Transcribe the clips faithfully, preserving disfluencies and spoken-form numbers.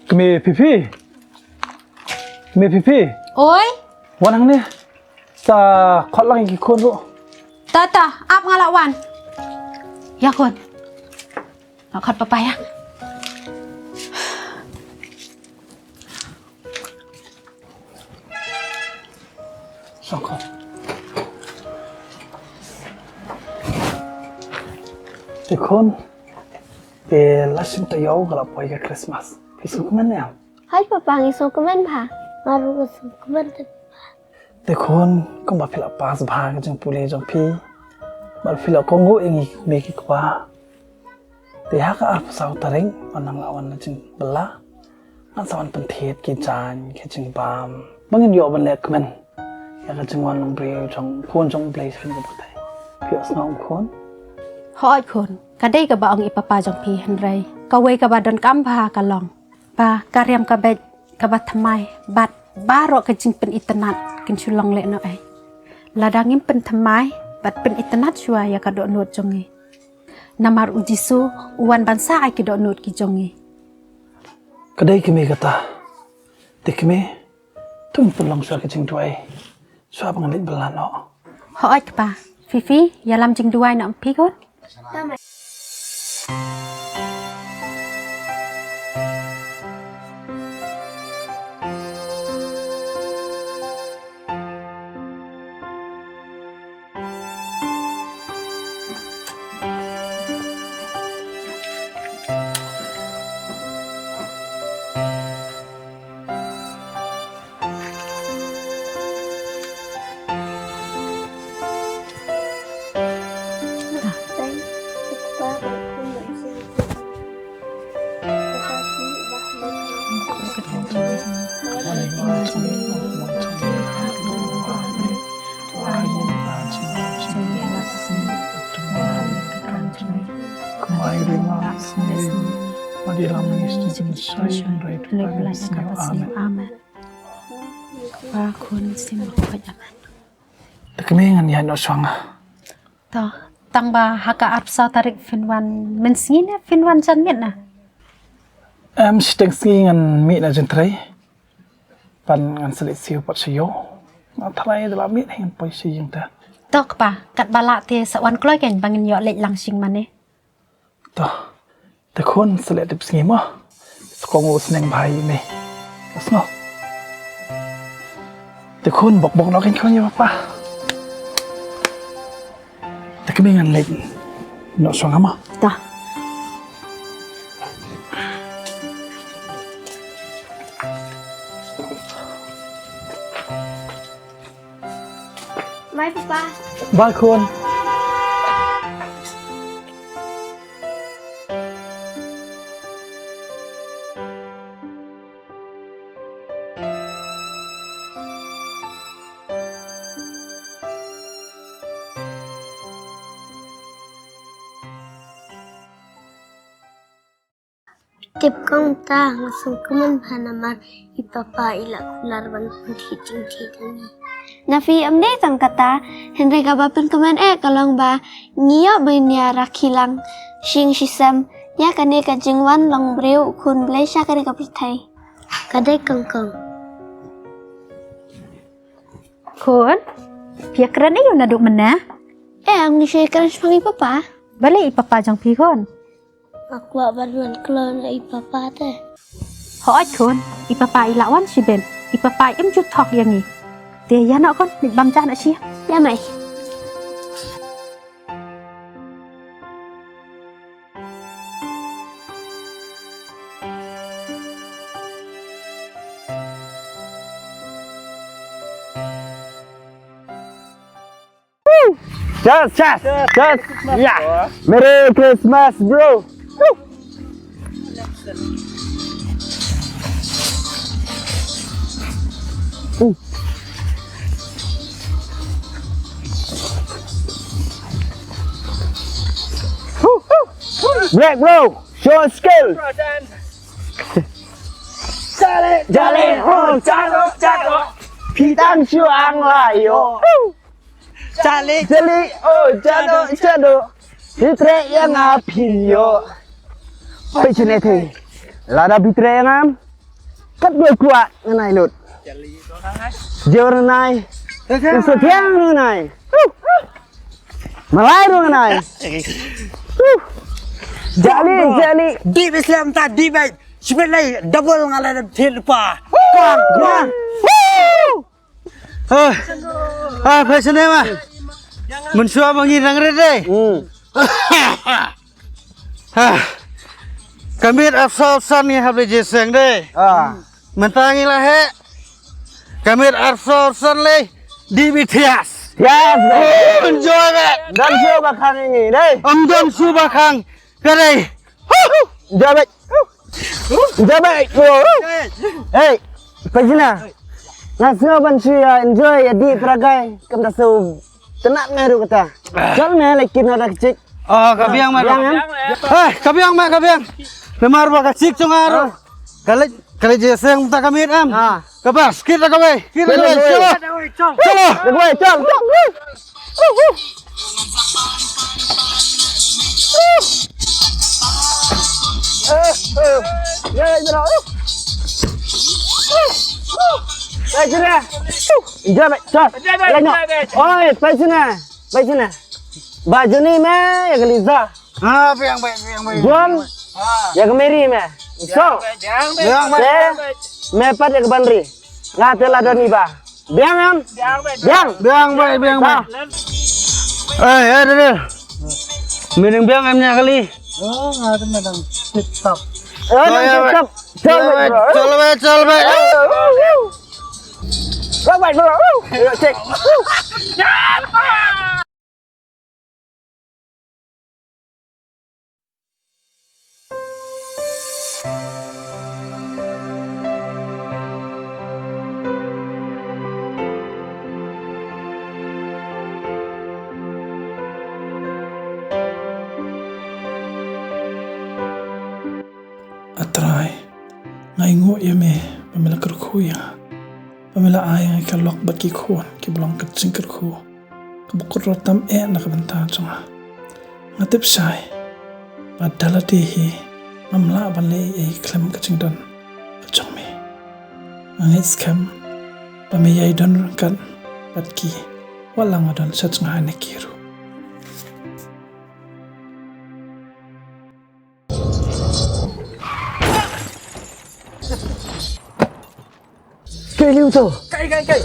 Kmie Phi Phi. Kmie Phi Phi. Oi. Wan hangne. Sa khot lang ïa ki khun ruh. Ta ta, ap nga la wan. Ïa khun. Nga khot papa ïa. Sngewbha. Te khun, te la shim taïew ka la poi ka Christmas. Phi sngewkmen ne em? Hai papa, ngi sngewkmen bha. Nga ruh nga sngewkmen te papa. Te khun, kumba phi la pass bha ka jingpule jong phi, bad phi la kohnguh ïa ngi kmie ki kpa. Te ha ka arphew saw tarik, ban nang la wan la jingbylla, ngan sa wan pynthied ki jaiñ, ki jingbam ba ngin ïoh ban leh kmen ïa ka jingwan long briew jong khun jong U Blei sha kane ka pyrthei. Phi ïohsngew em khun? Hooid khun, ka dei kaba ong i papa jong phi, hynrei kawei kaba donkam bha ka long ba ka riam ka beit kaba thymmai bad baroh ka jingpynitynnad kin shu long lehnohei. Lada ngim pynthymmai bad pynitynnad shuwa ïa ka dohnud jong ngi, namar U Jisu u wan ban sa ai ki dohnud ki jong ngi. Ka dei kmie kata. Te kmie, to ngin pynlong shuwa ka jingduwai shuwa ba ngan leit bylla noh. Hooid kpa. Phi Phi, ïalam jingduwai noh em phi khun. Amen. Kpa, Khun, Mynsiem Bakhuid, amen. Te kmie, ngan ïaid noh shuwa nga. To, tang ba ha ka arphew saw tarik phin wan mynsngi ne phin wan janmiet na? Em, shiteng sngi ngan mih na Jingtrei. Pan ngan sa leit siew pat sha ïew. Nga tharai da la miet hi ngan poi sha ïing te. To kpa, katba lah te sa wan kloi kein ba ngin ïoh leit lang shim mane. To, te khun, sa leit tipsngi mo. Sa kohnguh sneng bha ïa me. Ka sngew. Te khun, bok bok noh kein khun ïa papa. Te kmie, ngan leit noh shuwa nga mo. To. Bye papa. Bye khun. Tip kong ta, nga sngewkmen bha namar i papa i la kular ban pynthikna jingthied ïa ngi. Na phi, ym dei tang kata, hynrei kaba pynkmen eh ka long ba ngi ïoh ban ïa rakhe lang shisha shisem ïa kane ka jingwan long briew u Khun Blei sha kane ka pyrthei. Ka dei kong kong. Khun, phi ïakren aïu naduh mynne? Eh, ym ngi shu ïakren shaphang i papa. Balei i papa jong phi khun? Nga kwah ban wan kloi na i papa te. Hooid khun, i papa i la wan shibit. I papa im ju thok ïa ngi. Te ïa noh khun, leit bam ja noh shi. Ïa mei. Cheers, cheers, cheers. Yeah. Merry Christmas, bro. Black bro, show skill. Jale, jale, ho, chalo, chalo. Phi dang shu ang la ïoh. Jale, jale, oh, chalo, chalo. Phi treh ïa nga phin ïoh. Phi chine the. Lada phi treh ïa nga. Kat dei kwah ngan ai lut. Jor nai. Sa thiang nai. Malai ruh nai. Jali, jali. Di Islam ta di bai. Sibet lai double ngalai dan thil pa. Kang, kang. Ah, ah, pha sene ma. Mynshuwa ma ngi nang rit dei. Hmm. Ah. Ka miet arphew san ngi hap leit jingïaseng dei. Ah. Mynta ngi la heh. Ka miet arphew san lei di bi thias. Thias. Oh, enjoy be. Don shuh ba khang ngi dei. Ym don shuh ba khang. Ka dei. Enjoy be. Enjoy be, bro. Hey, pajna. Nga sngew ban shu ïa enjoy ïa dih pragai. Kam da shu tnat ngai ruh kata. Chal me lei kin da kchik. Oh, ka biang ma. Biang em? Eh, ka biang ma, ka biang. Namar ba ka chik chong aro. Ka lei, ka lei je seng ta ka miet am. Ha. Ka bas, kit da ka wei, kit da ka wei. Chalo. Chalo. Da ka wei, chal, chal. Enjoy, mate. Chal. Enjoy, mate. Oi, pai sini. Pai sini. Ba Juni me, ïa ka Liza. Ah, biang, biang, biang, biang. Juan, ïa ka Mary me. So, biang, biang, biang. Me pat ïa ka Banri. Nga te la don iba. Biang em? Biang. Biang, biang, biang. Eh, eh, deh, deh. Mening biang em nya kali. Oh, nga te medang tip top. Oh, tip top. Chal, bro. Chal, bro, chal, bro. Right, bro. Check. A Trai, nga ainguh ïa me ba me la kyrkhu ïa nga, ba me la ai ïa nga ka lok bad ki khun kiba long ka jingkyrkhu kaba kordor tam eh na ka bynta jong nga. Nga tip shai ba da lade hi ngam lah ban leh ei ei khlem ka jingdon ka jong me. Nga ngeit skhem ba me ïai don ryngkat bad ki, wat la nga don sha jngai na ki ruh. Kai liu to. Kai, kai, kai.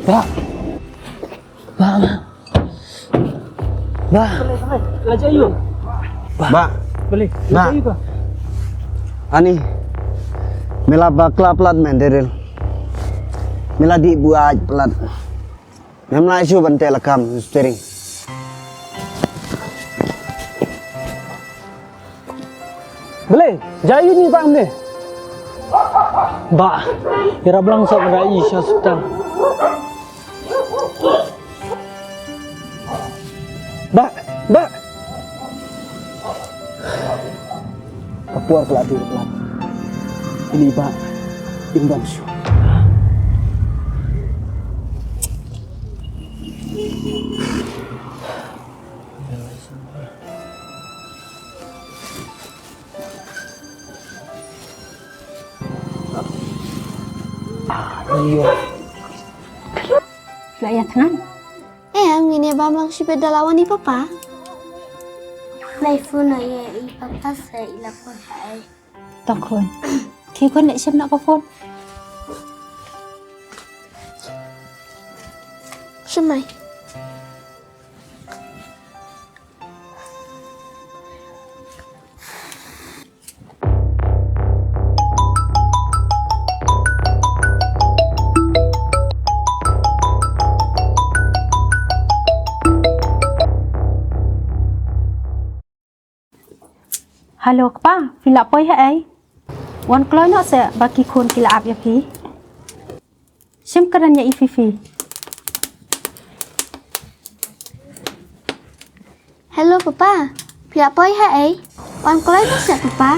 Ba. Ba, ba. Ba. Ba. Ba. Ani. Me la bakla palat me Daryl. Me la dih buaid palat. Mem lah shu ban teh lakam steering. Balei, jai ni bang ne. Ba, ira blang sa bra i sha sutang. Ba, ba. Ka por ka la dei ka la. Ini ba, in ban shu. Ah, iyo. La ïa thngan. Eh, ngin ïa bam lang shibit da la wan i papa. Lai phone ïa i papa sa i la phone hai. Ta khun. Ki khun leh shim na ka phone. Shim mai. Hello kpa, phi la poi ha ei? Wan kloi noh se ba ki khun ki la ap ïa phi. Shim kren ïa i Fifi. Hello papa, phi la poi ha ei? Wan kloi noh se papa.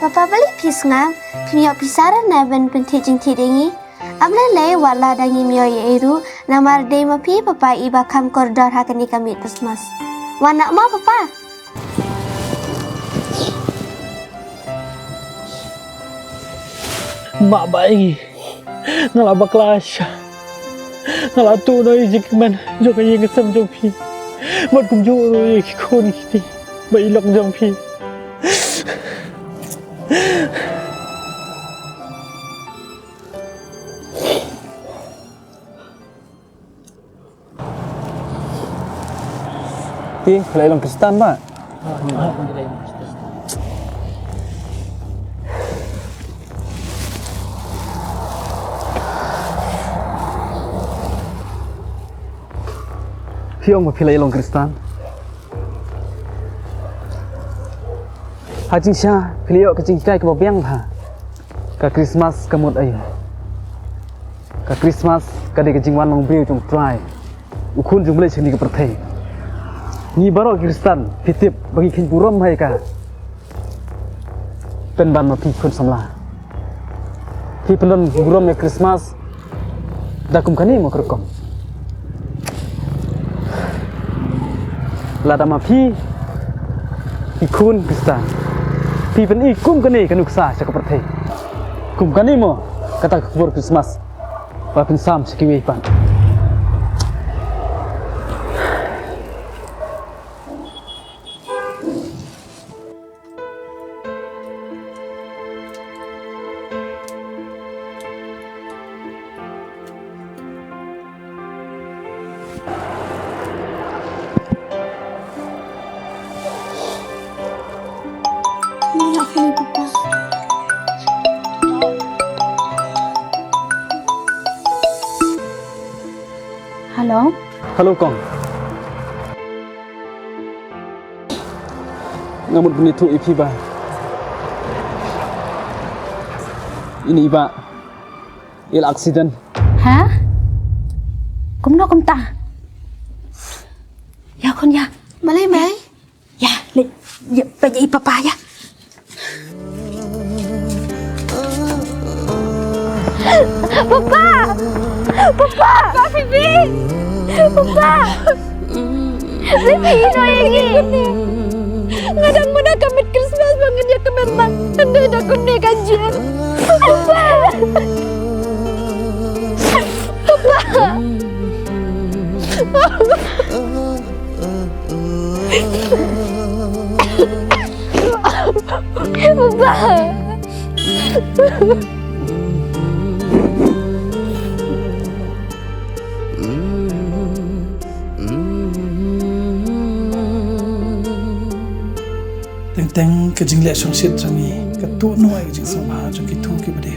Papa, balei phi sngap? Phi ïoh pisa re na ban pynthied jingthied ïa ngi? Am lei lei wat la dang im ïoh ei ei ruh, namar dei ma phi papa iba kham kordor ha kane ka miet Christmas. Wan noh ma papa. Ma bai. Nga la bakla sha. Nga la tuh noh ïa ka jingkmen jong ka ïing ka sem jong phi. Bad kumjuh ruh ïa ki khun ki kti ba i lok jong phi. Te, phi la ïalong Khristan ba? Phi ong ba phi la ïalong Khristan? Ha jingshisha phi la ïoh ka jinghikai kaba biang bha. Ka Christmas ka mut aïu? Ka Christmas ka dei ka jingwan long briew jong U Trai, U Khun jong U Blei sha kane ka pyrthei. Ngi baroh ki Khristan phi tip ba ngi kheiñ burom ha ïa ka. Pynban ma phi khun samla. Phi pyndon burom ïa Christmas da kum kane mo ka rukom. Lada ma phi ki khun Khristan, phi pyni kum kane ka nuksa sha ka pyrthei. Kum kane mo kata ka khubor Christmas ba phin sam sha kiwei pat. Hello. Hello kong. Nga mut ban ïathuh ïa phi ba ine i bah i la accident. Ha? Kumno kumta? Ïa khun ïa. Balei mei? Ïa, leit, ïa, peit ïa i papa ïa. Papa! Papa! Papa, Phoebe! Papa! Phoebe, ino ïa ngi? Nga dang mada ka miet Christmas ba ngan ïa kmen lang. Hynrei da kane ka jia. Papa! Papa! Papa! Teng teng ka jingleh shongshit jong ngi ka tuh noh ïa ka jingsngewbha jong kito kiba dei